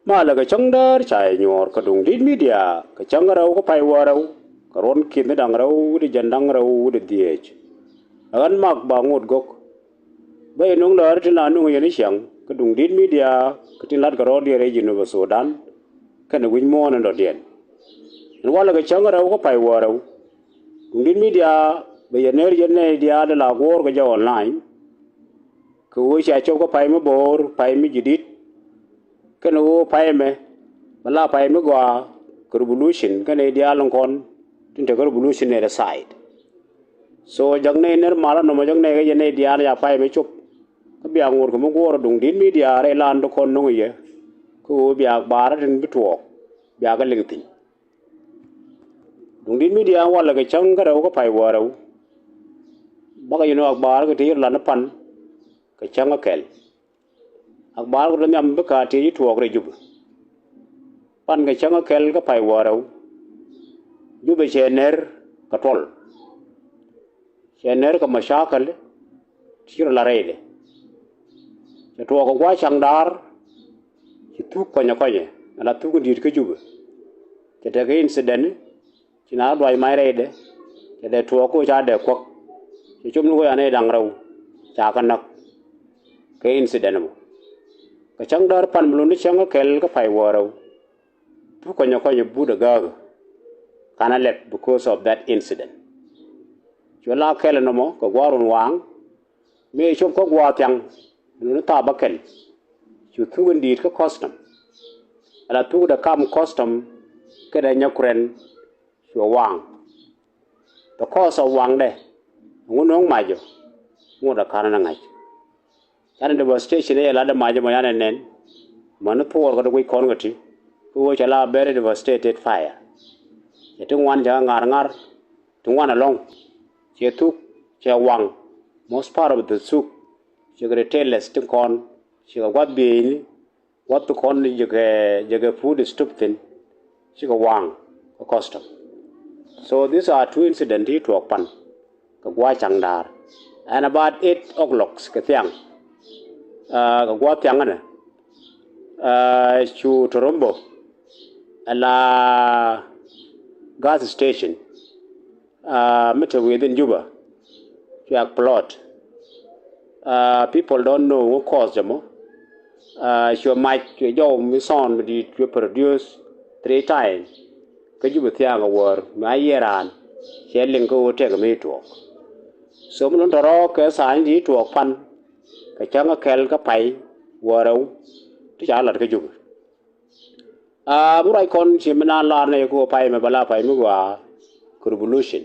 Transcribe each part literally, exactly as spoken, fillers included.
Malɛ kɛ cäŋ däär ca yɛ nyuɔɔr kä Duŋdi̱t Media kɛ cäŋ rɛw kä pay wäär rɛw kɛ ruɔ̱n ki̱n da̱ŋ rɛw wi̱cdɛ jiɛn da̱ŋ rɛw wi̱cdɛ dhieec. Ɛ ɣän Mak Baŋot Gök. Bä yɛ nöŋ lääri tin la nöŋ yɛn i̱ ciaŋ kä Duŋdi̱t Media kä tin la̱tkɛ rɔ̱diɛn rɛy Jinub Sudan kɛnɛ wi̱c muɔ̱ɔ̱n in dɔ̱diɛn. Ɛn walɛ kɛ cäŋ rɛw kä pay wäär rɛw. Duŋdi̱t Media bɛ yɛ ner yɛn nɛy diaal la guɔ̱ɔ̱r kɛ jɛ online. Kɛ ɣöö cia cop kä pay mi bo̱o̱r, pay mi ji̱ di̱t. Kɛnɛ ɣöö pay mɛ bɛ la pay mi gɔaa kɛ revolution kɛnɛ diaal in kɔn tin te kä revolution nɛy side. So jak nɛy ner malä nɔmɔ jak nɛy kä yɛn nɛy diaal ca pay mɛ cop. Kä bia ŋot kɛ mi guɔ̱ɔ̱r Duŋdi̱t Media rɛy lan ti kɔn no̱ŋ yɛ. Kä ɣöö bia bar tin bi tuɔɔk bia kä liŋ thi̱n. Duŋdi̱t Media walɛ kɛ cäŋ kä rɛw kä pay wäär rɛw. Bakɛ yɛn ɣöö akbar kɛ ti yir lan pan kɛ cäŋ kä kɛl. Akbar kɛ ti nhiam bikɛ ti yi tuɔɔk rɛy Jubɛ. Pan kɛ cäŋ kä kɛl kä pay wäär rɛw. Jubɛ cɛ ner kɛ tuɔl. Cɛ ner kɛ mashakal ti ci rɔ la rɛydɛ. Cɛ tuɔɔk kɛ gua̱a̱th ca̱ŋ da̱a̱r. Ci thuk kɔnyɛ kɔnyɛ ala thuk in di̱i̱t kä Jubɛ. Cɛ tekɛ incident. Ci na duac mac rɛydɛ. Cɛ dee tuɔɔk kä ca dee kuäk. Cɛ cop ni wee anɛ da̱ŋ rɛw ca kä näk. Kɛ incident mɔ kɛ cäŋ däär pan mi luni cäŋ kä kɛl kä pay wäär rɛw. Thuk kɔnyɛ kɔnyɛ but a gääkä. Kanɛ lɛp because of that incident. Cuɛ la kɛl nɔmɔ kɛ gua̱a̱r run waaŋ. Mëë cop kä gua̱a̱th thiaŋ. Luni thaap bä kɛl. Cu thuk in di̱i̱t kä custom. Ala thuk dee kam custom. Kɛ dee nyɛ kurɛn. Cuɛ waaŋ. The cause of waaŋdɛ. Ŋun no̱o̱ŋ macɔ. Ŋun dee ka̱n ni ŋa̱c. Canɛ devastation ɛ yɛ lat dee macɔ mɔ yanɛ nɛn. Mäni thuɔɔr kä dee guic kɔn kä ti. Kä ɣöö cɛ la very devastated fire. Cɛ ti ŋuan cɛ ŋa̱r ŋa̱r. Ti ŋuan ɛlɔ̱ŋ. Cɛ thuk cɛ waŋ. Most part of the thuk. Cɛ kɛ retailers ti kɔn. Cɛ kɛ gua̱th bieyni. Gua̱th ti kɔn jɛ kɛ jɛ kɛ food stop thin. Cikɛ waŋ kä custom. So these are two incident ti tuɔɔk pan. Kɛ gua̱a̱th ca̱ŋ da̱a̱r. And about eight o'clock kɛ thiaŋ. Kɛ gua̱a̱th thiaŋ ɛnɛ cu Torombo ala gas station mi te within Juba. Cuɛ plot. People don't know ŋu cause jɛ mɔ. Cuɛ mac cuɛ jɔw mi sound mi di̱i̱t cuɛ produce three times. Kä Juba thiaŋ a wäär mi a yiëë raan. Cɛ liŋ kä ɣöö tɛk mi tuɔɔk. So mi lun tɔ̱rɔ̱ kɛ tha̱a̱ny di tuɔɔk pan. Kɛ cäŋ kä kɛl kä pay wäär rɛw. Ti ca lat kä Juba. Aa mi ruac kɔn ci mi naan lar nɛ kɛ ɣöö pay mɛ bɛ la pay mi gɔaa. Kɛ revolution.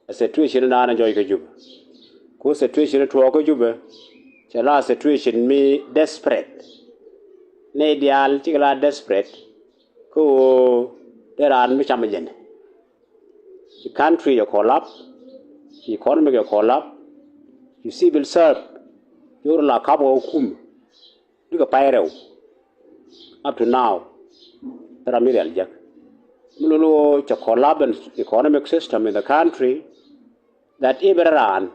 A situation naan a jɔc kä Juba. Ku situation tuɔɔk kä Juba. Cɛ la situation mi desperate. Nɛy diaal cikɛ la desperate. Kä ɣöö dee raan mi cam jɛn. Ci country jɛ collapse. Ci economy jɛ collapse. Ci civil serve. Jor la kap kɛ kum. Bikɛ pay rɛw. Up to now. Ram mi rial jek. Mi lolo cɛ collapse economic system in the country. That every raan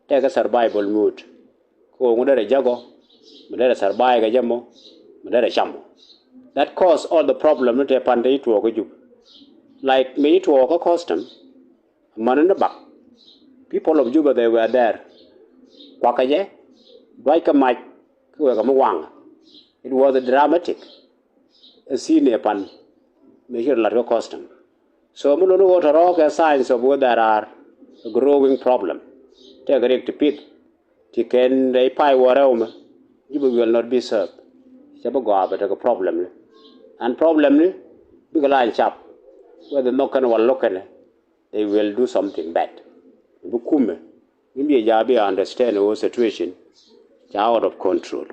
tɛkɛ survival mode. Kɛ ɣöö ŋu derɛ jäk ɔ, mi derɛ survive kɛ jɛ mɔ, mi derɛ cam ɔ. That cause all the problem ni tɛ pan te ci tuɔɔk kä Juba. Like mi ci tuɔɔk kä custom. Mani ni bak. People of Juba, they were there. Kuakä jɛ duac kä mac kä wekɛ mi waŋ. It was a dramatic. A scene ɛ pan mi ci rɔ lat kä custom. So mi luni ɣöö tɔ̱rɔ̱ kɛ signs of whether are a growing problem. Tɛk riɛk ti pith. Ti kɛn rɛy pay wä rɛw mɛ. Juba will not be served. Cɛ bi gɔaa bɛ tekɛ problem ni. And problem ni bikɛ la cap. Whether nhɔk kɛn wala lo̱k kɛn. They will do something bad. Bi kumɛ. Min bi jaa bi understand whole situation. Ca out of control.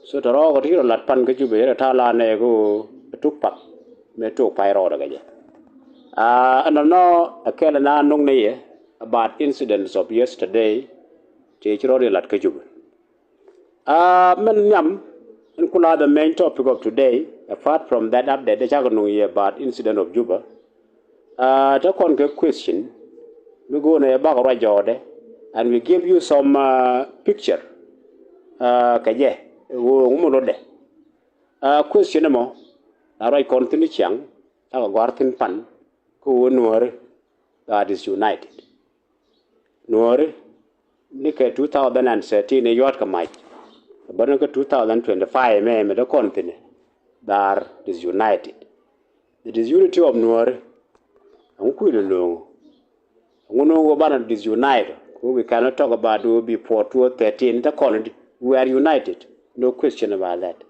So tɔ̱rɔ̱ kɛ ti ci rɔ lat pan kä Juba yɛrɛ ta̱a̱ la nɛ kɛ ɣöö tuk pak. Mɛ tuk pay rɔɔdɛ kɛ jɛ. Aa ɛn nɔ ɛ kɛl na no̱ŋ ni yɛ about incidents of yesterday. Tëë ci rɔɔd yɛ lat kä Juba. Aa mɛn nhiam in kula the main topic of today, apart from that update dee cakɛ nuŋ yɛ about incident of Juba. Aa te kɔn kɛ question mi go̱o̱nɛ yɛ bakɛ ruac jɔɔdɛ. And we give you some picture kɛ jɛ ɣöö ŋu mi lotdɛ. A question mɔ la ruac kɔn thin ciaŋ, la kɛ gɔ̱a̱r thin pan, kä ɣöö Nuääri they are disunited. Nuääri ni kɛ two thousand and thirteen ɛ yua̱t kɛ mac, bä ni kä two thousand twenty-five mɛ mɛ dee kɔn thin, they are disunited. The disunity of Nuääri, ɛŋu kui̱ loloŋ? Ŋun wä banɛ disunite, we cannot talk about who before two thousand thirteen, te kɔn di, we are united, no question about that.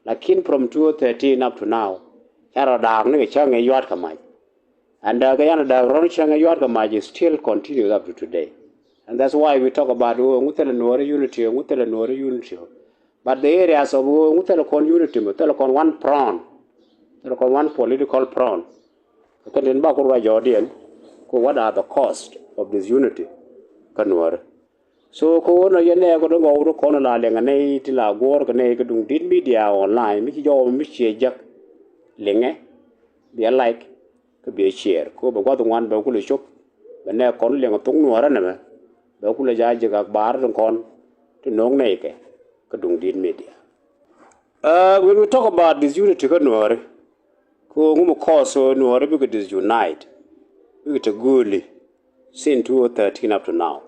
Lakin from two thousand thirteen up to now, ca rɔ daak ni kɛ cäŋ ɛ yua̱t kɛ mac. And uh, kɛ yan daak rɔn cäŋ ɛ yua̱t kɛ mac is still continues up to today. And that's why we talk about who ŋu thilɛ Nuääri unity, ŋu thilɛ Nuääri unity. But the areas of who ŋu thilɛ kɔn unity mɛ, thilɛ kɔn one front, thilɛ kɔn one political front. Kɛ tin ba ku ruac jɔɔdiɛn, ku what are the cost of disunity kä Nuääri? So kä ɣöö nɔ yɛn nɛ kɛ dɔ̱ŋ gɔw dɔ̱ kɔn la liɛŋ nɛy ti la guɔ̱ɔ̱r kɛ nɛy kɛ duŋ dit media online, mi ci jɔw mi ciɛ jek liŋɛ, biɛ like kä biɛ share, kä bɛ gua̱th ŋuan bɛ kulɛ cop, bɛ nɛ kɔn liɛŋ thok Nuäärä nɛmɛ, bɛ kulɛ ja jek ak baar tin kɔn ti no̱o̱ŋ nɛy kɛ kä duŋ dit media. Uh, when we talk about disunity kä Nuääri, kä ŋu mi cause ɣöö Nuääri bikɛ disunite, bikɛ te gööli since two thousand thirteen up to now.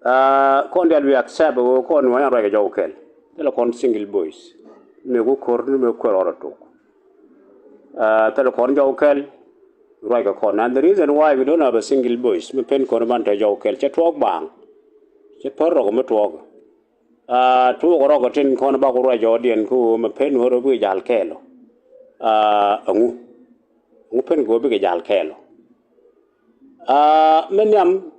Uh, kɔn dial bi accept ɣöö kɔn Nuääri ruac kɛ jɔw kɛl, thilɛ kɔn single voice. Mëë ku ko̱r ni mëë kuɛr ɣɔr a tok. Uh, thilɛ kɔn jɔw kɛl ruac kɛ kɔn. And the reason why we don't have a single voice, mi pen kɔn ban te jɔw kɛl, cɛ tuɔɔk baaŋ, cɛ pär rɔk mi tuɔɔk. Ah, tuɔɔk rɔk tin kɔn ba ku ruac jɔɔdiɛn kä ɣöö mɛ pen ɣöö rɔ bikɛ jal kɛɛl ɔ. Ah, ɛŋu? Ɛŋu pen kɛ ɣöö bikɛ jal kɛɛl ɔ? Ah, mɛ nhiam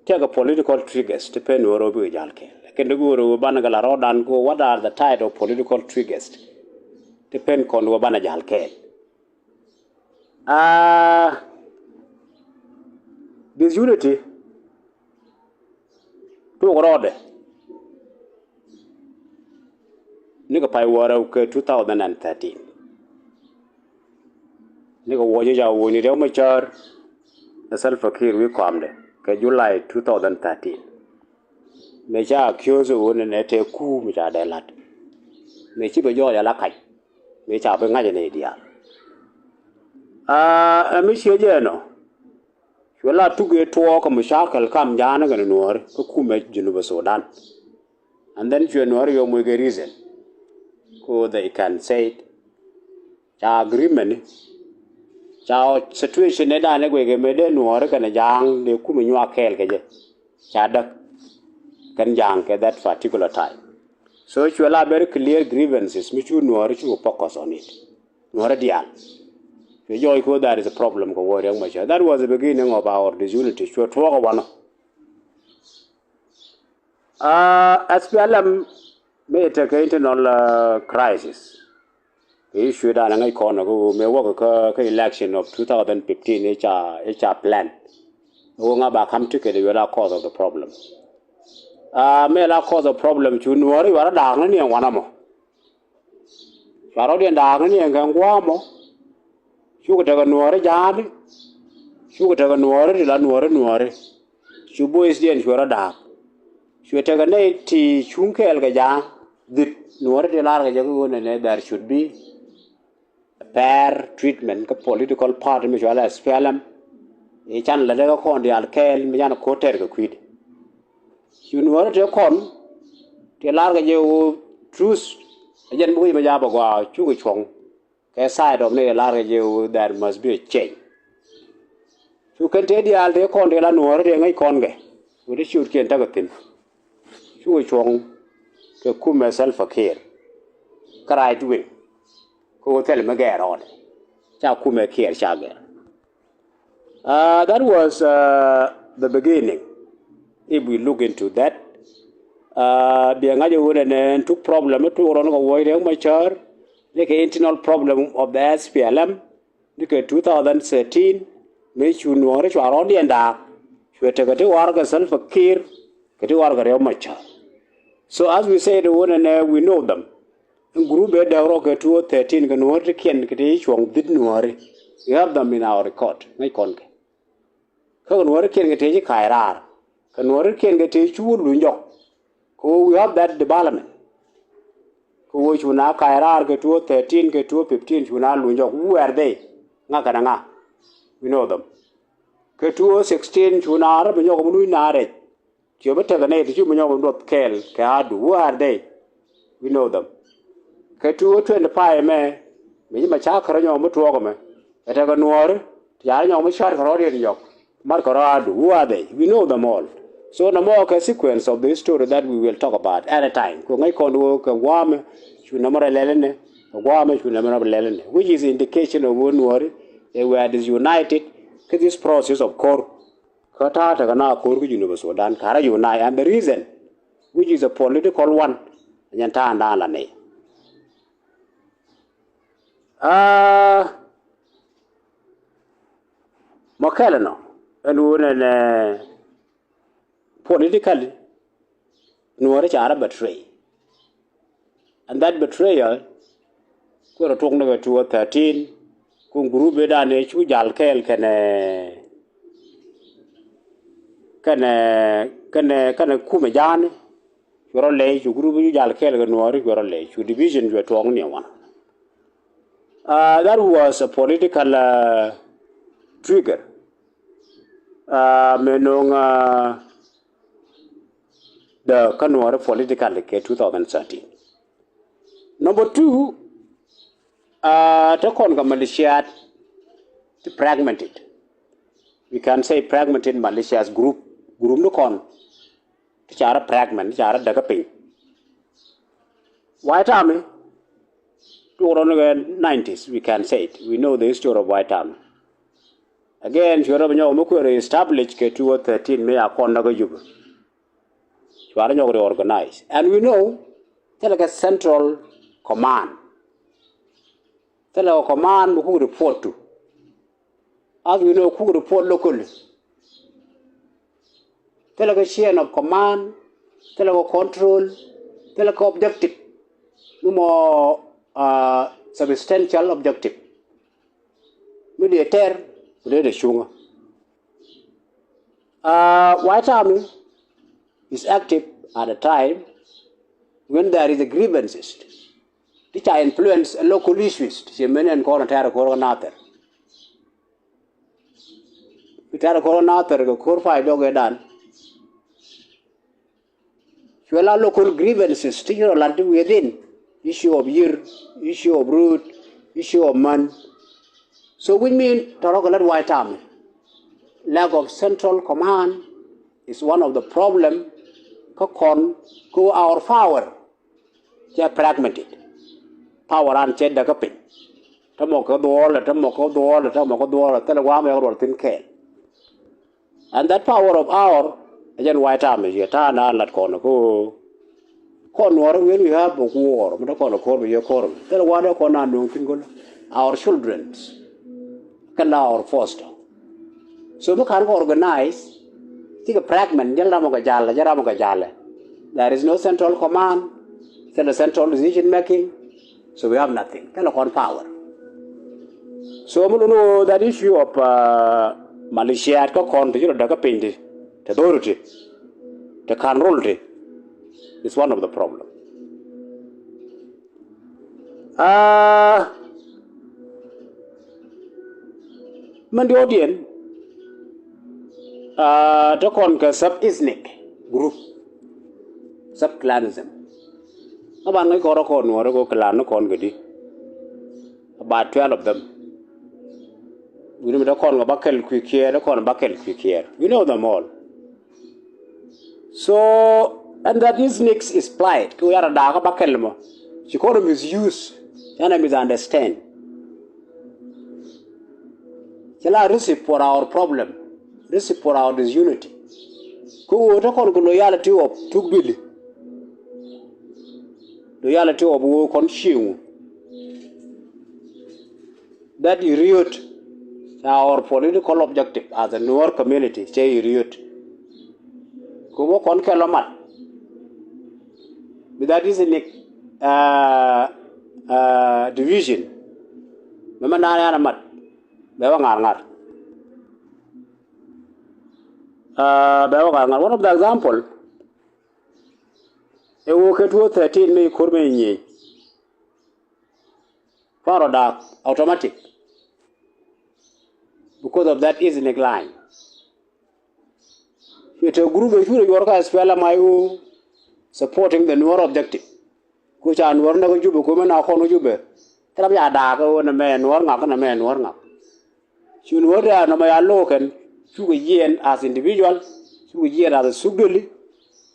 tekɛ political triggers ti pen ɣöö rɔ bikɛ jal kɛɛl. Kɛn ti go̱o̱r ɣöö banɛ kɛ la rɔɔdan kä ɣöö what are the type of political triggers ti pen kɔn ɣöö banɛ jal kɛɛl. Ah, disunity tuɔk rɔɔdɛ nikɛ pay wäärä kɛ two thousand and thirteen. Nikɛ wuɔcä ca wuɔ̱cni Riek Machar ɛ Salva Kiir wi̱i̱ kɔamdɛ kɛ July two thousand thirteen. Mëë ca accuse ɣöö nɛ nɛ tëë kuu mi ca dee la̱t. Mëë ci bɛ jɔɔc ala kac. Mëë ca bi ŋa̱c ɛ nɛy diaal. Aa, ɛ mi ciec ɛnɔ. Cuɛ la tuk ëë tuɔɔk kɛ mucakɛl kam ja̱a̱n kɛnɛ Nuääri kä kumɛ Junub Sudan. And then cuɛ Nuääri yɔ moc kɛ reason. Ko they can say it. Ca agreement ni. Ca situation ni danɛ guɛkɛ mëë dee Nuääri kɛnɛ ja̱a̱ŋ dee kumɛ nyuak kɛɛl kɛ jɛ. Ca däk kɛn ja̱a̱ŋ kɛ that particular time. So cuɛ la very clear grievances mi cu Nuääri cu focus on it. Nuääri diaal. Cuɛ jɔɔc ko that is a problem kɛ wä Riek Machar. That was the beginning of our disunity. Cuɛ tuɔɔk ɛ wanɔ. Ah, S P L M mëë tekɛ internal, ah, crisis. Kɛ issue dan ŋäc kɔn kä ɣöö mëë wäkɛ kä, kä election of two thousand fifteen i̱ ca, i̱ ca plan. Ɣöö ŋa ba kam ticket i̱ la cause of the problem. Ah, mëë la cause of problem cu Nuääri cuarɛ daak ni niɛŋ wanɛ mɔ. Cuarɛ rɔ̱diɛn daak ni niɛŋ kɛ ŋua̱a̱ mɔ. Cukɛ tekɛ Nuääri ja̱a̱ni. Cukɛ tekɛ Nuääri ti la Nuääri Nuääri. Cu boysdiɛn cuarɛ daak. Cuɛ tekɛ nɛy ti cuŋ kɛɛl kɛ ja̱a̱ŋ. Dhit Nuääri ti lar kɛ jɛ kä ɣöö nɛnɛ there should be a fair treatment kä political party mi cualɛ S P L M. I̱ can lätdɛ kä kɔn diaal kɛɛl mi can ko̱r tɛr kɛ kui̱dɛ. Cu Nuääri tëë kɔn ti lar kɛ jɛ ɣöö truth ɛ jɛn bi wi̱i̱ mi ja̱a̱ bɛ gɔaa cukɛ cuɔ̱ŋ. Kɛ side of ni lar kɛ jɛ ɣöö there must be a change. Cu kɛn tëë diaal tëë kɔn tëë la Nuääri tëë ŋäc kɔn kɛ. Wä ti ciötkiɛn täk ɛ thi̱n. Cukɛ cuɔ̱ŋ kɛ kumɛ Salva Kiir. Kä right wing. Kä ɣöö thil mi gɛɛr rɔɔdɛ. Ca kumɛ Kiir ca gɛɛr. Uh, that was, uh, the beginning. If we look into that, uh, biɛ ŋa̱c ɛ ɣöö nɛnɛ tuk problem mi tuk rɔn kɛ wuɔ̱c Riek Machar, ni kɛ internal problem of the S P L M, ni kɛ two thousand thirteen, mëë cu Nuääri cua rɔ̱diɛn daak, cuɛ tekɛ ti warkɛ Salva Kiir, kɛ ti warkɛ Riek Machar. So as we said, ɣöö nɛnɛ, we know them. In group ëë däk rɔ kɛ two thousand thirteen kɛ Nuääri ti kiɛn kɛ ti cuɔ̱ŋ dhit Nuääri. We have them in our record. Ŋäc kɔn kɛ. Kä kɛ Nuääri kiɛn kɛ ti ci ka̱a̱c raar. Kɛ Nuääri kiɛn kɛ ti cu wut luny jɔk. Kɛ ɣöö we have that development. Kɛ ɣöö cu na ka̱a̱c raar kɛ two oh thirteen kɛ two oh fifteen cu na luny jɔk, who were they? Ŋa kɛnɛ ŋa? We know them. Kɛ two oh sixteen cu na rɔ bi nyɔk mi luny na rɛc. Ciö bi tekɛ nɛy ti cu mi nyɔk mi duɔth kɛɛl kɛ Adu, who are they? We know them. Kɛ two oh twenty-five mɛ, mi ci ma ca kärä nyɔk mi tuɔɔk mɛ, kɛ tekɛ Nuɔ̱ɔ̱ri ti ca rɔ nyɔk mi ca̱r kärä riet nyɔk. Mat kärä Adu, who are they? We know them all. So nɔmɔ kɛ sequence of the story that we will talk about anytime. Kɛ ŋäc kɔn wä kɛ guamɛ cu nɔmɔ rɛ lɛl inɛ, kɛ guamɛ cu nɔmɔ rɛ lɛl inɛ, which is indication of wä Nuɔ̱ɔ̱ri, they were disunited kɛ this process of ko̱r. Kä ta̱a̱ tekɛ na ko̱r kä Junub Sudan, kɛ rɛ unite, and the reason, which is a political one, nyɛn ta̱a̱ na la nɛ. Ah, mɔ kɛl nɔ, ɛn wun ɛn, eh, politically, Nuɔ̱ɔ̱ri ca rɔ betray. And that betrayal, kuɛ rɔ tuɔk ni kɛ two oh thirteen, kun group ëë dan ëë cu jal kɛɛl kɛnɛ, kɛnɛ, kɛnɛ, kɛnɛ kumɛ ja̱a̱ni, cuɛ rɔ lɛy, cu group cu jal kɛɛl kɛ Nuɔ̱ɔ̱ri, cuɛ rɔ lɛy, cu division cuɛ tuɔk ni ɛ wan. Uh, that was a political, uh, trigger. Uh, mëë no̱o̱ŋ, uh, the kä Nuɔ̱ɔ̱ri political kɛ two thousand thirteen. Number two, uh, te kɔn kɛ militiat ti fragmented. We can say fragmented militias group. Group ni kɔn ti ca rɔ fragment, ti ca rɔ däkä piny. White Army, tuɔk rɔ ni kɛ nineties, we can say it. We know the history of White Army. Again, cuɛ rɔ bi nyɔk mi kuɛ reestablish kɛ two oh thirteen mi a kɔn näk kä Juba. Cuɛ rɔ nyɔk reorganize. And we know, thilɛ kɛ central command. Thilɛ kɛ command mi kuk report to. As we know, kuk report locally. Thilɛ kɛ chain of command, thilɛ kɛ control, thilɛ kɛ objective. Mi mɔ, uh, substantial objective. Mi dee tɛr, mi dee dee cuŋä. Uh, White Army is active at a time when there is a grievances. Ti ca influence a local issues, ti ci mɛn ɛn kɔn tɛr kɔn kä Nathir. Bi tɛr kɔn kä Nathir kɛ ko̱r pay dɔk ëë dan. Cuɛ la local grievances ti ci rɔ lat within, issue of yier, issue of road, issue of män. So which mean tɔrɔ kɛ lat White Army. Lack of central command is one of the problem kä kɔn kä our power. Cɛ fragmented. Power an cɛ däkä piny. Te mɔ kä dhuɔɔlɛ, te mɔ kä dhuɔɔlɛ, te mɔ kä dhuɔɔlɛ, thilɛ gua̱a̱m ɛ ruɔl thi̱n kɛɛl. And that power of our, ɛ jɛn White Army, yɛ ta̱a̱ na lat kɔn kä kɔn Nuɔ̱ɔ̱ri, when we have a war, mi dee kɔn ko̱r mi yɛ ko̱r mi. Thilɛ gua̱a̱m dee kɔn na nuɔ̱ŋ thi̱n go̱lä. Our childrens kɛn la our foster. So mi ka̱n kɛ organize, cikɛ fragment, jɛn ram mɔ kɛ jalɛ, jɛn ram mɔ kɛ jalɛ. There is no central command, thilɛ central decision making. So we have nothing. Thilɛ kɔn power. So mi luni ɣöö that issue of, uh, militia kä kɔn ti ci rɔ däkä piny ti, ti authority, ti ka̱n rol ti, is one of the problem. Ah, mɛn diɔ̱ɔ̱kdiɛn, ah, te kɔn kɛ sub ethnic group, sub clanism. Kä ban ŋäc kɔn rɔ kɔn Nuɔ̱ɔ̱ri kɛ clan ni kɔn kɛ di. About twelve of them. Wi̱ni mi te kɔn kɛ Bakɛl kui̱ kiɛɛr, te kɔn Bakɛl kui̱ kiɛɛr. We know them all. So, and that is next is plight. Kɛ wi̱i̱ ara da̱a̱kä Bakɛl mɔ. Ci kɔn misuse. Cä na misunderstand. Cɛ la recipe for our problem. Recipe for our disunity. Kä ɣöö te kɔn kɛ loyalty of Thuk Bili. Loyalty of ɣöö kɔn cieŋ. That i̱ riöt. Our political objective as a Nuer community cɛ i̱ riöt. Kɛ wä kɔn kɛ lɔ mat. Bi that ethnic, uh, uh, division. Mɛ mɛ naan yan a mat. Bɛ wä ŋa̱r ŋa̱r. Uh, bɛ wä ŋa̱r ŋa̱r. One of the example. Ɛ wä kɛ two thirteen mi ko̱r mi nyieny. Cuarɛ da̱a̱k automatic because of that ethnic line. Cuɛ te group ɛ curɛ yuɔr kä SPLM-IO supporting the Nuer objective. Ku ca Nuer näk kä Jubɛ, ku mɛ na kɔn kä Jubɛ. Thilɛ bi a da̱a̱k ɛ ɣöö nɛmɛ Nuer ŋak, nɛmɛ Nuer ŋak. Cu Nuer dee a nɔmɔ ya lo̱o̱k kɛn, cukɛ jiɛɛn as individual, cukɛ jiɛɛn as a sukdoli,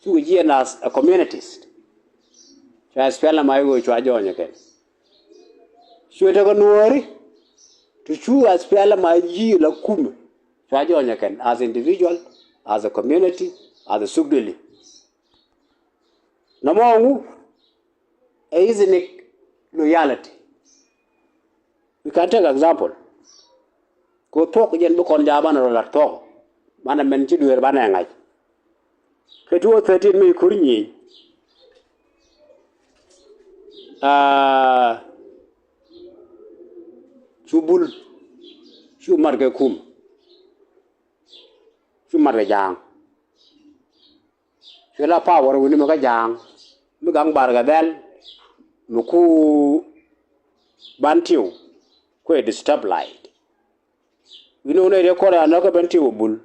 cukɛ jiɛɛn as a communities. Cua SPLM-IO cua jɔɔny ɛ kɛn. Cuɛ tekɛ Nuääri ti cu SPLM-IG la kumɛ, cua jɔɔny ɛ kɛn as individual, as a community, as a sukdoli. Nɔmɔ ŋu ɛ ethnic loyalty. We can take example. Kɛ thuɔ̱k jɛn bi kɔn ja̱a̱ banɛ rɔ lat thuɔ̱k. Banɛ mɛn ci dueer banɛ ŋa̱c. Kɛ two thirteen mi ko̱r nyieny. Aa, cu Bul, cu mat kɛ kum, cu mat kɛ Ja̱a̱ŋ. Cuɛ la power wi̱ni mi kä Ja̱a̱ŋ, mi gaŋ Bar Gazal, mi ku Bantiu, kuɛ destabilize. Wi̱ni wunɛ riek kɔrɛ anɔ kä Bantiu Bul.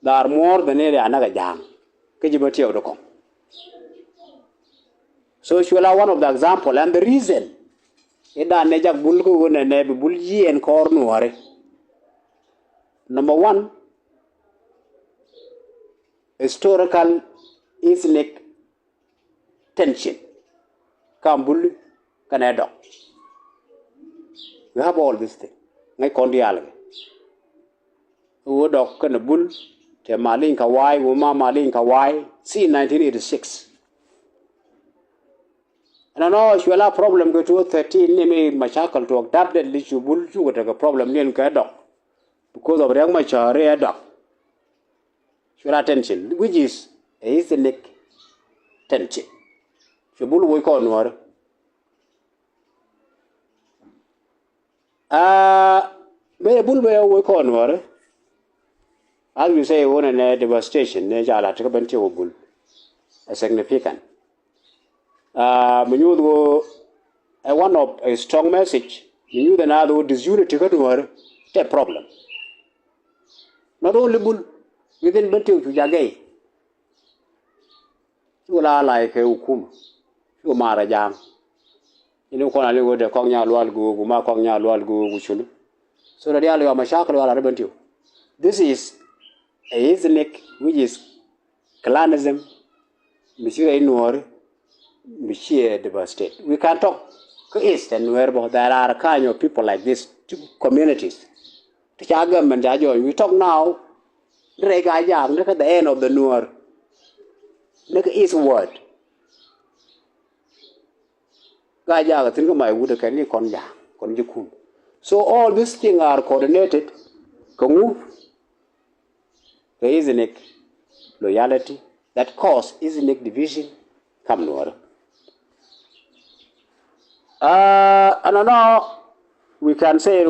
They are more than area anɔ kä Ja̱a̱ŋ. Kä ji̱ Bantiu di kɔŋ. So cuɛ la one of the example and the reason i̱ dan nɛ jak Bul kä ɣöö nɛ nɛ bi Bul jiɛɛn kɔɔr Nuɔ̱ɔ̱ri. Number one, historical ethnic tension. Kam Bul kɛnɛ Dɔk. We have all this thing. Ŋäc kɔn diaal kɛ. Wä Dɔk kɛnɛ Bul, te Maliny Kawai, wä ma Maliny Kawai, si nineteen eighty-six. Ɛn anɔ cuɛ la problem kɛ two thirteen ni mi mashakal tuɔk dap det li cu Bul cukɛ tekɛ problem ni ɛn kɛ Dɔk. Because of Riek Machar ɛ Dɔk. Cuɛ la tension, which is a ethnic tension. Cuɛ Bul woc kɔn Nuɔ̱ɔ̱ri. Aa, mëë Bul mëë woc kɔn Nuɔ̱ɔ̱ri. As we say, wun ɛn ɛ devastation ni ca la ti kä Bantiu Bul. A significant. Aa, mi nyuuth ɣöö ɛ one of a strong message. Mi nyuuth ɛn a ɣöö disunity kä Nuɔ̱ɔ̱ri te problem. Not only Bul, within Bantiu cu jak gay. Cu la lay kɛ hukuma. Cu marɛ Ja̱a̱ŋ. Ini kɔn a liŋ wä dee Kɔk Nyalual Go̱o̱k, ma Kɔk Nyalual Go̱o̱k cuni. So dee diaal yɔ mashakil wala ri Bantiu. This is a ethnic, which is clanism. Mi ci rɛy Nuɔ̱ɔ̱ri, mi ci ɛ devastate. We can talk kä East and Nuer bä, there are kind of people like this, two communities. Ti ca government ca jɔɔny, we talk now. Ni rɛy Gaa-jaak ni kä the end of the Nuer, ni kä eastward. Gaa-jaak thi̱n kä Maiwut kɛn ni kɔn jaak kɔn ji̱ kum. So all these things are coordinated. Kɛ ŋu? Kɛ ethnic loyalty that cause ethnic division kam Nuɔri. Uh, and now we can say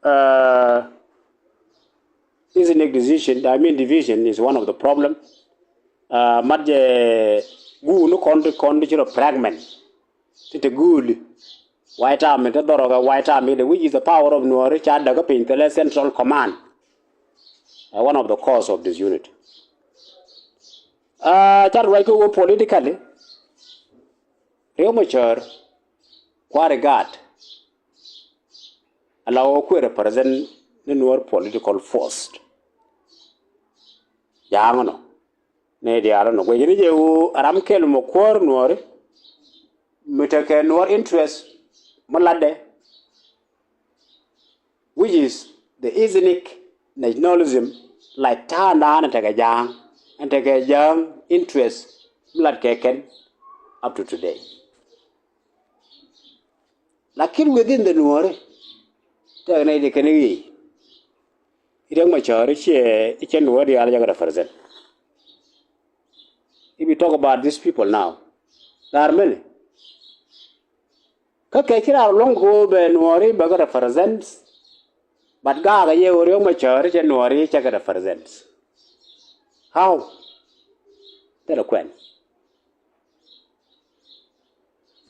uh, ethnic decision, I mean division is one of the problem. Uh, mat jɛ guuni kɔn ti kɔn ti ci rɔ fragment. Ti te guuli. White Army te dhɔrɔ kɛ White Army de, which is the power of Nuɔri ca däk kä piny thilɛ Central Command. Uh, one of the cause of disunity. Uh, ca ruac kä wä politically. Riek Machar kua̱ri gaat. Ala wä kuɛ represent ni Nuɔr political force. Ja̱a̱ŋ nɔ. Ni diaal nɔ guic ni jɛ wu ram kɛl mɔ kuäär Nuɔri. Mi tekɛ Nuɔr interest mi latdɛ, which is the ethnic nationalism, like ta̱a̱ naan tekɛ Ja̱a̱ŋ, ɛn tekɛ Ja̱a̱ŋ interest mi lat kɛ kɛn up to today. Lakin within the Nuɔri, tɛk nɛy ti kɛn i̱ Riek Machar i̱ ciɛ, i̱ ciɛ Nuɔri diaal jɛ kɛ represent. If you talk about these people now, there are many. Kä kɛ ci raar luɔ̱ŋ kɛ ɣöö bɛ Nuɔri bɛ kɛ represent, but gaakɛ yɛ ɣöö Riek Machar i̱ ciɛ Nuɔri i̱ ciɛ kɛ represent. How? Thilɛ kuɛn.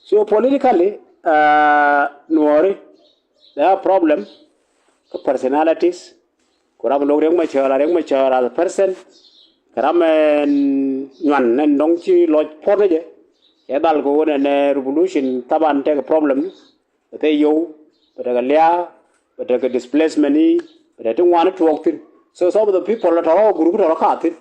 So politically, Nuɔri, they have problem kä personalities. Ku ram lo̱k Riek Machar, Riek Machar as a person, kɛ ram ɛn nyuan ɛn dɔ̱ŋ ci lɔc puɔ̱t ni jɛ. Cɛ dhal kɛ ɣöö nɛnɛ revolution thaban tekɛ problem ni. Bɛ tekɛ yio̱w, bɛ tekɛ lia̱a̱, bɛ tekɛ displacement ni, bɛ tekɛ ti ŋuan tuɔɔk thi̱n. So some of the people tɔ̱rɔ group tɔ̱rɔ ka thi̱n.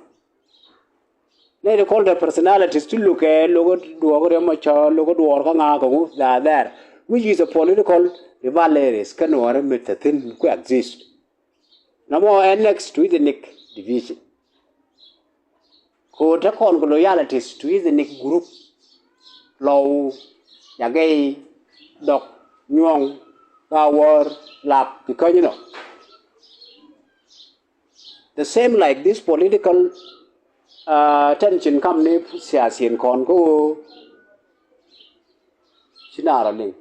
Nɛ ti kɔl the personalities ti lo̱kɛ, lo̱kɛ duɔɔk Riek Machar, lo̱kɛ duɔɔr kä ŋa̱a̱ kɛ ŋu, they are there, which is a political rivalries kä Nuɔri mi te thi̱n ku exist. Nɔmɔ ɛ next to ethnic division. Kɛ ɣöö te kɔn kɛ loyalties to ethnic group. Lɔw, Jagɛy, Dhɔk, Nyuɔŋ, Gawär, Lak, ti käny inɔ. The same like this political uh, tension kam ni siasiɛn kɔn kä ɣöö ci naar ɔ liŋ.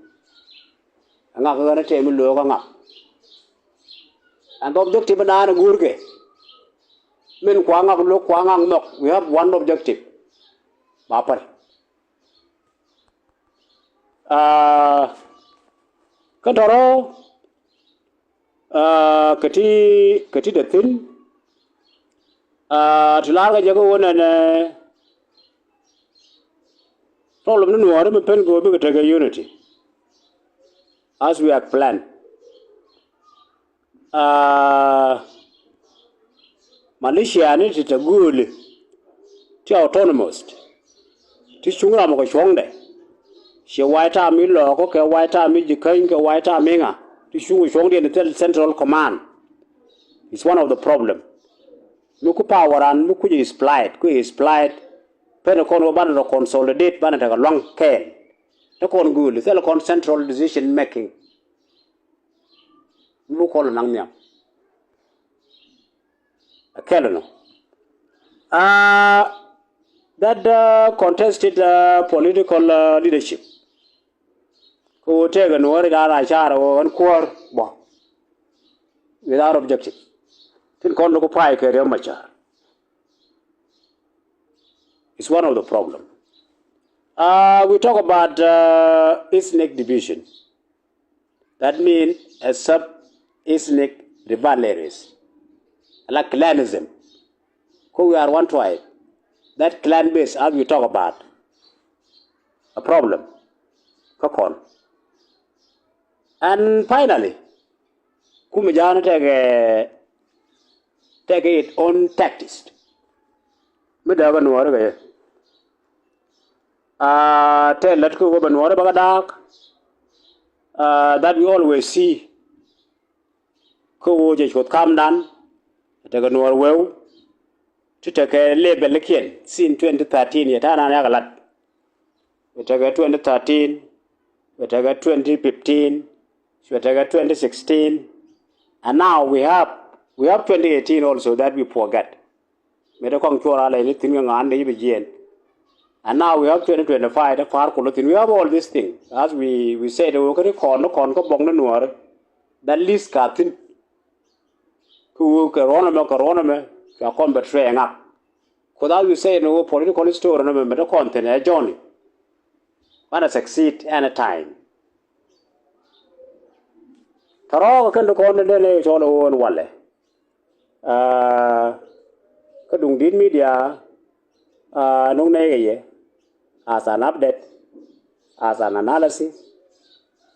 Aŋak ɣän a tɛm ilo̱o̱k aŋak. And the objective naan a guurkɛ. Min kua ŋak lo̱k kua ŋak nhɔk. We have one objective. Ba päl. Ah, kä tɔrɔ, ah, kɛ ti, kɛ ti dee thi̱n, ah, ti la̱r kɛ jɛ kä ɣöö nɛnɛ problem ni Nuɔɔri mi pen kɛ ɣöö bikɛ tekɛ unity as we had planned. Ah, Malaysia ni ti te gööli ti autonomous ti cuŋ ram kɛ cuɔ̱ŋdɛ. Ciɛ White Army lɔɔkä kɛ White Army Jikäny kɛ White Army ŋa ti cuŋ kɛ cuɔ̱ŋdiɛn thil Central Command. It's one of the problem. Mi ku power an mi kuc is plied, ku is plied. Pen kɔn wä banɛ tɔ consolidate banɛ tekɛ luaŋ kɛɛl. Te kɔn gööli thil kɔn central decision making. Mi bi kɔl naŋ nhiam. A kɛl nɔ. Ah, that uh, contested uh, political uh, leadership. Kɛ ɣöö tëëkɛ Nuɔɔri da̱a̱n a caar ɣöö ɣän kuäär bɔ without objective. Tin kɔn ni ku pay kɛ Riek Machar. It's one of the problem. Uh, we talk about uh, ethnic division. That mean a sub-ethnic rivalries, like clanism. Ko we are one tribe. That clan base, as we talk about, a problem. Kä kɔn. And finally, Kumɛ ja̱a̱n tekɛ, tekɛ its own tactics. Mi dääk ɛ Nuɔɔri kɛ yɛ. Ah, tɛl lät kä ɣöö bɛ Nuɔɔri bä kä da̱a̱k. Ah, that we always see. Kä ɣöö jɛ cuɔth kamdan. Tekɛ Nuɔɔri weu. Ti tekɛ label kiɛn since twenty thirteen yɛ ta̱a̱ naan yakɛ lat. Bɛ tekɛ twenty thirteen, bɛ tekɛ twenty fifteen, bɛ tekɛ twenty sixteen. And now we have, we have twenty eighteen also that we forget. Mëë dee kɔŋ cuɔr alɛ ni thi̱n kɛ ŋa̱a̱n dee ji̱ bɛ jiɛɛn. And now we have twenty twenty-five, dee pa̱a̱r kulä thi̱n. We have all these things. As we, we said, wä kä ri kɔn, ni kɔn kä bɔk ni Nuɔɔri. That list ka thi̱n. Kä wä kɛ ruɔ̱n ɛmɛ, kɛ ruɔ̱n ɛmɛ, ca kɔn bɛ train up. Cause as we say, ni wä political story ni mɛ, mɛ dee kɔn thi̱n ɛ journey. Banɛ succeed anytime. Tɔrɔɔk kɛn ti kɔn ni dee ni cɔl ɛ wä ni walɛ. Ah, kä duŋ di̱t media, ah, nuŋ nɛy kɛ yɛ as an update, as an analysis.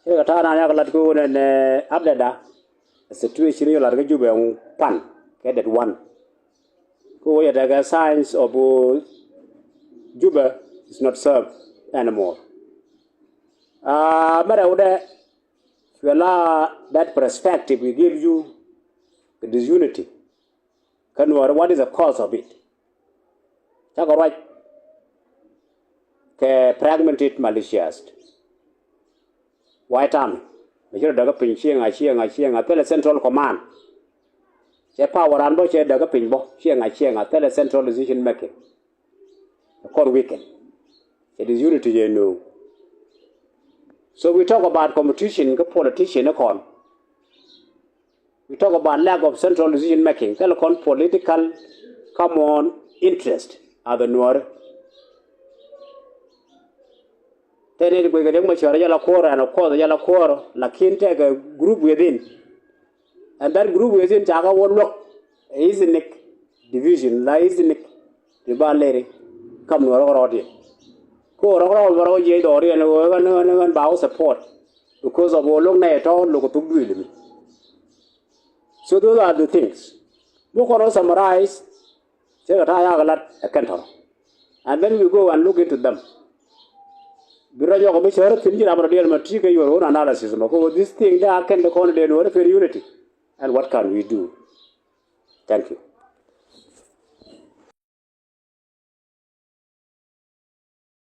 Kɛ kɛ ta̱a̱ naan yak lat kä wä nɛn update da. A situation yɛ lat kä Jubɛ ɛŋu pan kɛ det one. Kä wä yɛ tekɛ signs of, uh, Jubɛ is not served anymore. Ah, mɛrɛ wä dɛ, cuɛ la that perspective we give you the disunity. Kä Nuɔɔri, what is the cause of it? Cakɔ ruac kɛ fragmented militias. White Army mɛ ci rɔ däkä piny cieŋ a cieŋ a cieŋ a thilɛ central command. Cɛ power an bä cɛ däkä piny bä cieŋ a cieŋ a thilɛ central decision making. Kɔn weaken. Cɛ disunity jɛ nööŋ. So we talk about competition kä politician ni kɔn. We talk about lack of central decision making. Thilɛ kɔn political common interest a the Nuɔri. Tëë ni ti guic kɛ Riek Machar jɛ la kuɔɔr ɛn ɛ kuɔth jɛ la kuɔɔr, lakin tɛkɛ group within. And that group within ca kɛ wä luäk ethnic division la ethnic ti ba leri kam nuɔr rɔk rɔɔdiɛn. Ko rɔk rɔk bä rɔk jiɛc dɔɔriɛn ɣöö ɣän ɣän ɣän ba wä support because of ɣöö lo̱k nɛy tɔ̱ lo̱k thuk duëël mi. So those are the things. Mi kɔn rɔ summarize, cɛ kɛ ta̱a̱ yak lat ɛ kɛn tɔ̱. And then we go and look into them. Bi rɔ nyɔk mi cär thi̱n ji̱ ram rɔ diɛl ma ti kɛ your own analysis ma ko this thing de a kɛn de kɔn de nuɔr pen unity. And what can we do? Thank you.